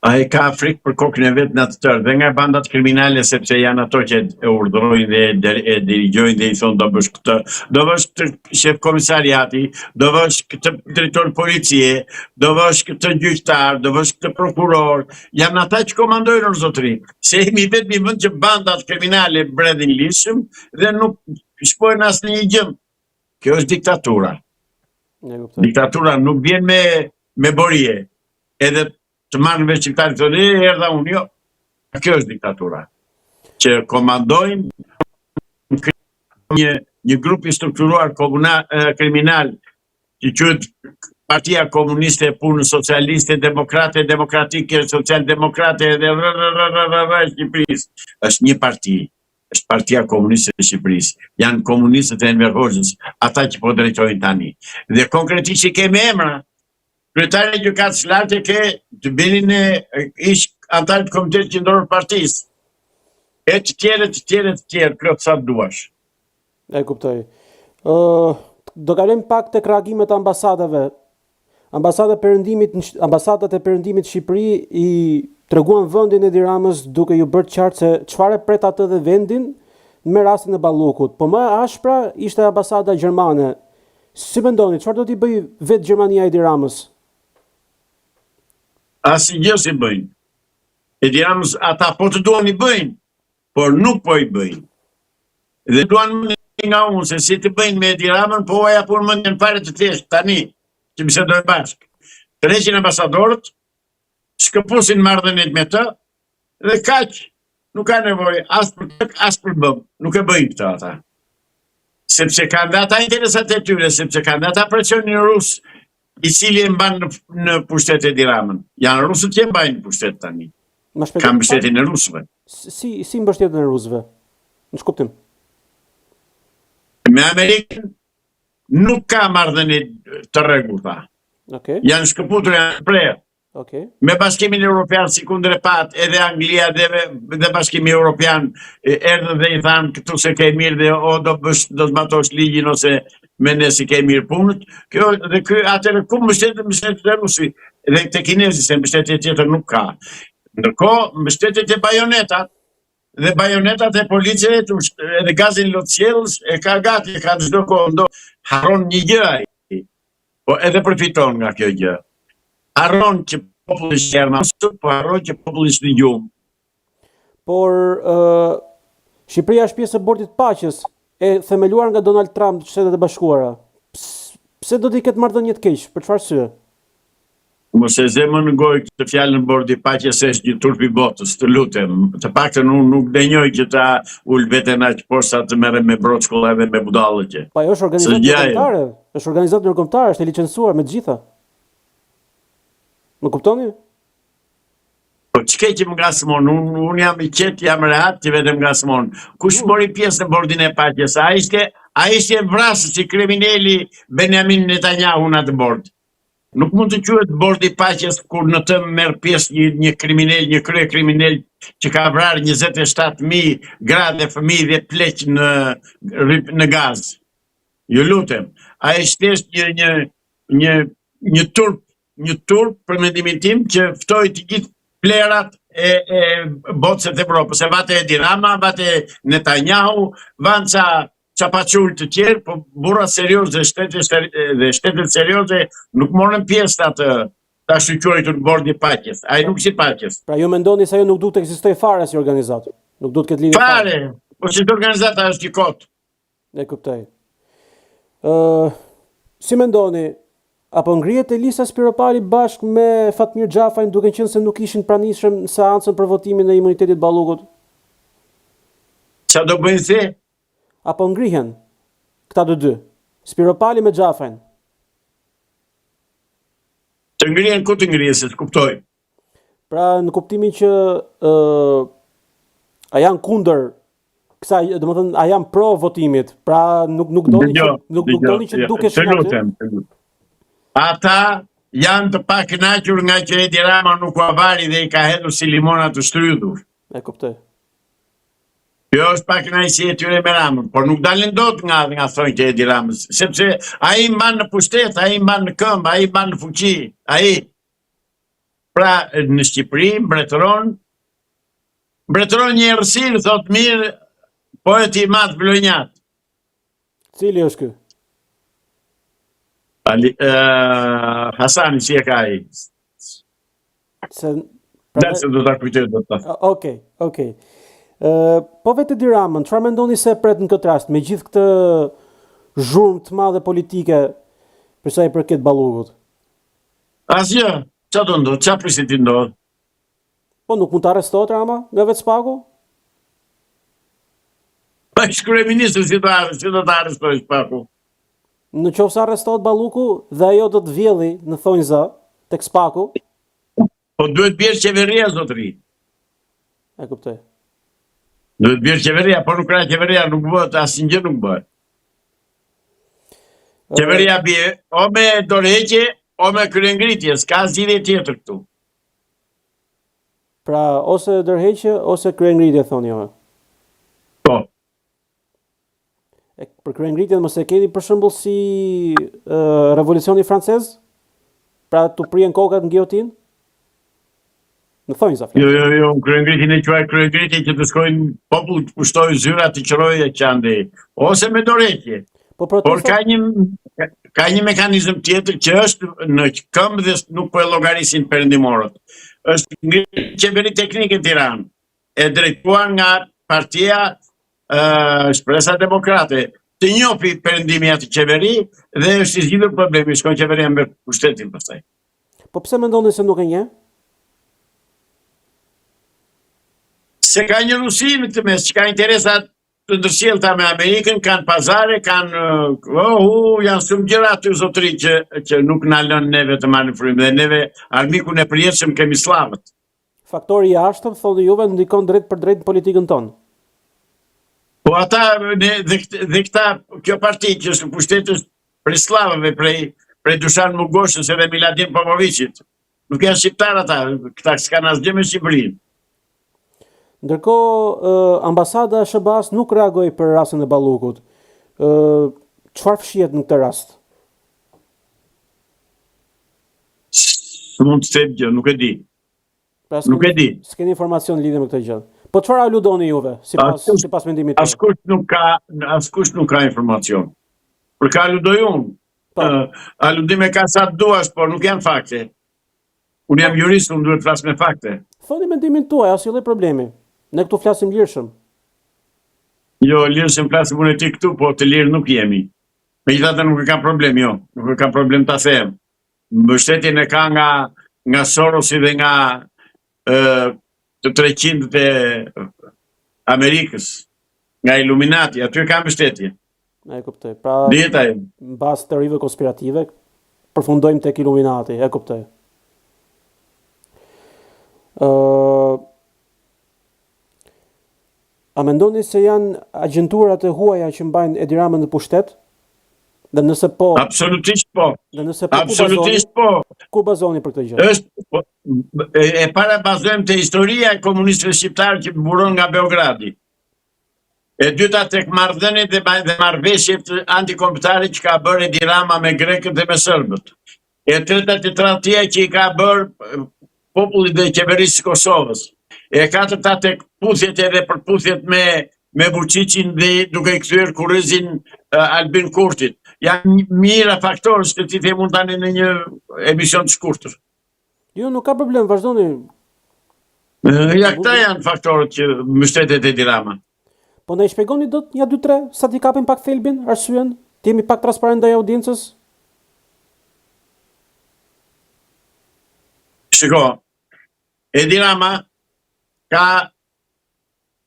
Ai ka frikë për kokën e vet në atë tërë dhe nga bandat kriminale sepse janë ato që e urdhërojnë dhe e, der- e dirigjojnë dhe i thonë do bësh këtë, do bësh këtë shef komisariati, do bësh këtë drejtor policie, do bësh këtë gjyqtar, do bësh këtë prokuror. Janë ata që komandojnë or zotëri, se jemi i vetmi vend që bandat kriminale bredhin lirshëm dhe nuk shpojnë asnjë gjë. Kjo është diktatura. E kuptoj. Diktatura nuk vjen me me borie. Edhe të marrin vesh shqiptarët thonë, "E, erdha unë, jo. Kjo është diktatura. Që komandojnë një një grup i strukturuar komuna, eh, kriminal që quhet Partia Komuniste e Punës Socialiste Demokrate Demokratike Socialdemokrate dhe r r r r r r e Shqipërisë. Është një parti. Është Partia Komuniste e Shqipërisë. Janë komunistët e Enver Hoxhës, ata që po drejtojnë tani. Dhe konkretisht i kemi emra. Kryetarin e Gjykatës së Lartë e ke të birin e ish anëtarit të Komitetit Qendror të Partisë. E të tjerë, të tjerë, të tjerë, plot sa të duash. E kuptoj. Ë, do kalojmë pak tek reagimet e ambasadave. Ambasada e Perëndimit, ambasadat e Perëndimit në Shqipëri i treguan vendin Edi Ramës duke ju bërë të qartë se çfarë e pret atë dhe vendin me rastin e Ballukut. Po më e ashpra ishte ambasada gjermane. Si mendoni, çfarë do t'i bëjë vetë Gjermania Edi Ramës? Asnjë gjë s'i bëjnë. Edi Ramës ata po të duan i bëjnë, por nuk po i bëjnë. Dhe duan mendjen nga unë se si të bëjnë me Edi Ramën, po ua jap unë mendjen fare të thjeshtë tani që bisedojmë bashkë. Tërheqin ambasadorët, shkëpusin marrëdhëniet me të dhe kaq. Nuk ka nevojë as për kek, as për bëmë. Nuk e bëjnë këtë ata. Sepse kanë dhe ata interesat e tyre, sepse kanë dhe ata presionin rus, i cili e mban në, në pushtet Edi Ramën. Janë rusët që e mbajnë në pushtet tani. Ma Kanë shpjegoni pak mbështetjen e rusëve. si si mbështetjen e rusëve? Në ç'kuptim? Me Amerikën nuk ka marrëdhënie të rregullta. Okej. Janë shkëputur, janë prerë. Okej. Me Bashkimin Evropian sikundër e pat edhe Anglia dhe dhe Bashkimi Evropian e, erdhën dhe i thanë këtu se ke mirë dhe o do bësh do zbatosh ligjin ose me ne si ke mirë punët. Kjo dhe ky atëherë ku mbështetet mbështetet te Rusi dhe te kinezi se mbështetje tjetër nuk ka. Ndërkohë mbështetet te bajonetat dhe bajonetat e policëve të usht- edhe gazin lotsjellës e ka gati, e ka në çdo kohë, ndo harron një gjë ai. Po edhe përfiton nga kjo gjë. Harron që populli është i armatosur, po harron që populli është në gjumë. Por ë Shqipëria është pjesë e Bordit të Paqes, e themeluar nga Donald Trump në Shtetet e Bashkuara. Pse do t'i ketë marrëdhënie të keq? Për çfarë arsye? Mos e zë më në gojë këtë fjalën bordi i paqes se është një turp i botës, të lutem. Të paktën unë nuk denjoj që ta ul veten aq poshtë sa të merrem me broçkulla edhe me budallëqe. Po ajo është organizatë S'është gjë ajo. ndërkombëtare, është organizatë ndërkombëtare, është e licencuar me të gjitha. Më kuptoni? Po ç'ke që më ngacmon? Unë unë jam i qetë, jam rehat që vetëm ngacmon. Kush mori pjesë në bordin e paqes? A ishte a ishte vrasësi krimineli Benjamin Netanyahu në atë bord? Nuk mund të quhet bordi i paqes kur në të merr pjesë një një kriminel, një kryekriminel që ka vrarë 27000 gra dhe fëmijë dhe pleq në në Gazë. Ju lutem, ai është thjesht një një një një turp, një turp për mendimin tim që ftoi të gjithë plerat e, e botës e të Evropës. E vate Edi Rama, vate Netanyahu, vanë ca çapaçul të tjerë, po burra serioz dhe shtete dhe shtetet serioze nuk morën pjesë në atë të ashtuquajtur bordi i paqes. Ai nuk është i paqes. Pra ju mendoni se ajo nuk duhet të ekzistojë fare si organizatë. Nuk duhet të ketë lidhje fare. Fare. Po si organizata është i kot. E kuptoj. Ë, si mendoni, apo ngrihet Elisa Spiropali bashkë me Fatmir Xhafajn duke qenë se nuk ishin pranishëm në seancën për votimin e imunitetit Ballukut? Ça do bëjnë si? Apo ngrihen këta të dy, Spiropali me Xhafajn? Të ngrihen ku të ngrihen, se s'kuptoj. Pra në kuptimin që ë a janë kundër kësaj, domethënë a janë pro votimit? Pra nuk nuk doni që nuk nuk doni që të dukeshin aty. Të lutem, të lutem. Ata janë të pakënaqur nga që Edi Rama nuk ua vari dhe i ka hedhur si limona të shtrydhur. E kuptoj. Kjo është pakënaqësi e tyre me Ramën, por nuk dalin dot nga nga thonjtë e Edi Ramës, sepse ai mban në pushtet, ai mban në këmbë, ai mban në fuqi, ai. Pra në Shqipëri mbretëron mbretëron një errësirë, thotë mirë poeti i madh vlonjat. Cili është ky? Ali, uh, Hasani, si e ka ai? Se pra se do ta kujtoj do ta. Okej, okej. Ë, po vetë Edi Ramën, çfarë mendoni se e pret në këtë rast me gjithë këtë zhurmë të madhe politike për sa i përket Ballukut? Asgjë, ça do ndodhë, ça prisni t'i ndodhë? Po nuk mund të arrestohet Rama nga vetë SPAK-u? Po është kryeministër si do si do ta arrestojë SPAK-u? Në qoftë se arrestohet Balluku dhe ajo do të vjelli në thonjza tek SPAK-u. Po duhet bjerë qeveria zotëri. E kuptoj. Duhet bjerë qeveria, po nuk ra qeveria, nuk bëhet asnjë gjë nuk bëhet. Qeveria bie o me dorëheqje o me kryengritje, s'ka zgjidhje tjetër këtu. Pra, ose dorëheqje ose kryengritje thoni ju. Po. E, për kryengritjen mos e keni për shembull si e, revolucioni francez? Pra t'u prihen kokat në gijotinë? Në thonjza flas. Jo, jo, jo, unë kryengritjen e quaj kryengritje që të shkojnë populli të pushtojë zyra të qërojë e qandej, ose me dorëheqje. Po protesta... Por ka një ka një mekanizëm tjetër që është në këmbë dhe nuk po e llogarisin perëndimorët. Është ngritja e qeverisë teknike në Tiranë, e drejtuar nga partia uh, Shpresa Demokrate. Të njofi perëndimi atë qeveri dhe është i zgjidhur problemi, shkon qeveria me pushtetin pastaj. Po pse mendoni se nuk e njeh? Se ka një Rusi në këtë mes, që ka interesa të ndërsjellta me Amerikën, kanë pazare, kanë oh, hu, janë shumë gjëra aty zotëri që që nuk na lënë neve të marrim frymë dhe neve armikun e përjetshëm kemi sllavët. Faktori i jashtëm, thoni juve, ndikon drejtpërdrejt në politikën tonë. Po ata ne dhe, dhe këta kjo parti që është në pushtet është prej sllavëve, prej prej Dushan Mugoshës edhe Miladin Popoviqit. Nuk janë shqiptarë ata, këta s'kanë asgjë me Shqipërinë. Ndërkohë, ambasada e SHBA-s nuk reagoi për rastin e Ballukut. Ë, çfarë fshihet në këtë rast? S'mund të them gjë, nuk e di. Pra, nuk e di. S'keni informacion lidhje me këtë gjë. Po çfarë aludoni juve, sipas sipas mendimit tuaj? Askush nuk ka askush nuk ka informacion. Për ka aludoj unë? Po. Uh, aludime ka sa të duash, por nuk janë fakte. Unë jam jurist, unë duhet të flas me fakte. Thoni mendimin tuaj, asnjë lloj problemi. Ne këtu flasim lirshëm. Jo, lirshëm flasim unë e ti këtu, po të lirë nuk jemi. Megjithatë nuk e kam problem, jo, nuk e kam problem ta them. Mbështetjen e ka nga nga Sorosi dhe nga ë të 300 e Amerikës, nga Illuminati, aty e ka mbështetje. E kuptoj. Pra, Dihet ajo. Në bazë teorive konspirative, përfundojmë tek Illuminati, e kuptoj. Ë A mendoni se janë agjenturat e huaja që mbajnë Edi Ramën në pushtet? Dhe nëse po, Absolutisht po. Dhe nëse po, Absolutisht po. Ku bazoni për këtë gjë? Është po, e, e para bazojmë te historia e komunistëve shqiptarë që buron nga Beogradi. E dyta tek marrëdhëniet dhe, dhe marrëveshjet antikombëtare që ka bërë Edi Rama me grekët dhe me serbët. E treta te tradhtia që i ka bërë popullit dhe qeverisë së Kosovës. E katërta tek puthjet edhe përputhjet me me Vučićin dhe duke i kthyer kurrizin Albin Kurtit. Janë mijëra faktorë që t'i them unë tani në një emision të shkurtër. Jo, nuk ka problem, vazhdoni. Ja, këta janë faktorët që mbështetet Edi Rama. Po na i shpjegoni dot nja dy tre, sa t'i kapim pak thelbin, arsyen, të jemi pak transparent ndaj audiencës? Shiko, Edi Rama ka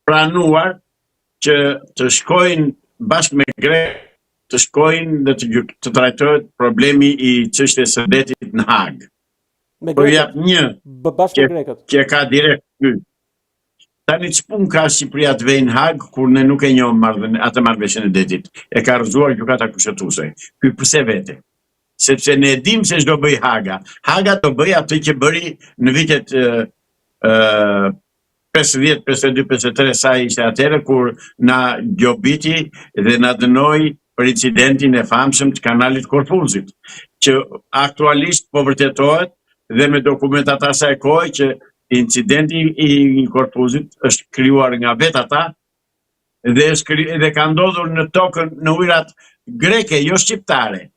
pranuar që të shkojnë bashkë me grekët, të shkojnë dhe të, gjyk, të trajtohet problemi i çështjes së detit në Hagë. Me po jap një bashkë me grekët. Që ka direkt ky. Tani ç'punë ka Shqipëria të vejë në Hagë kur ne nuk e njohim marrëdhënë atë marrëveshjen e detit. E ka rrëzuar Gjykata Kushtetuese. Ky përse vete? Sepse ne e dimë se ç'do bëjë Haga. Haga do bëjë atë që bëri në vitet ë 50, 52, 53 sa ishte atëherë kur na gjobiti dhe na dënoi për incidentin e famshëm të kanalit Korfuzit, që aktualisht po vërtetohet. dhe me dokumentat e asaj kohe që incidenti i Korfuzit është krijuar nga vetë ata dhe është kri, dhe ka ndodhur në tokën në ujërat greke, jo shqiptare.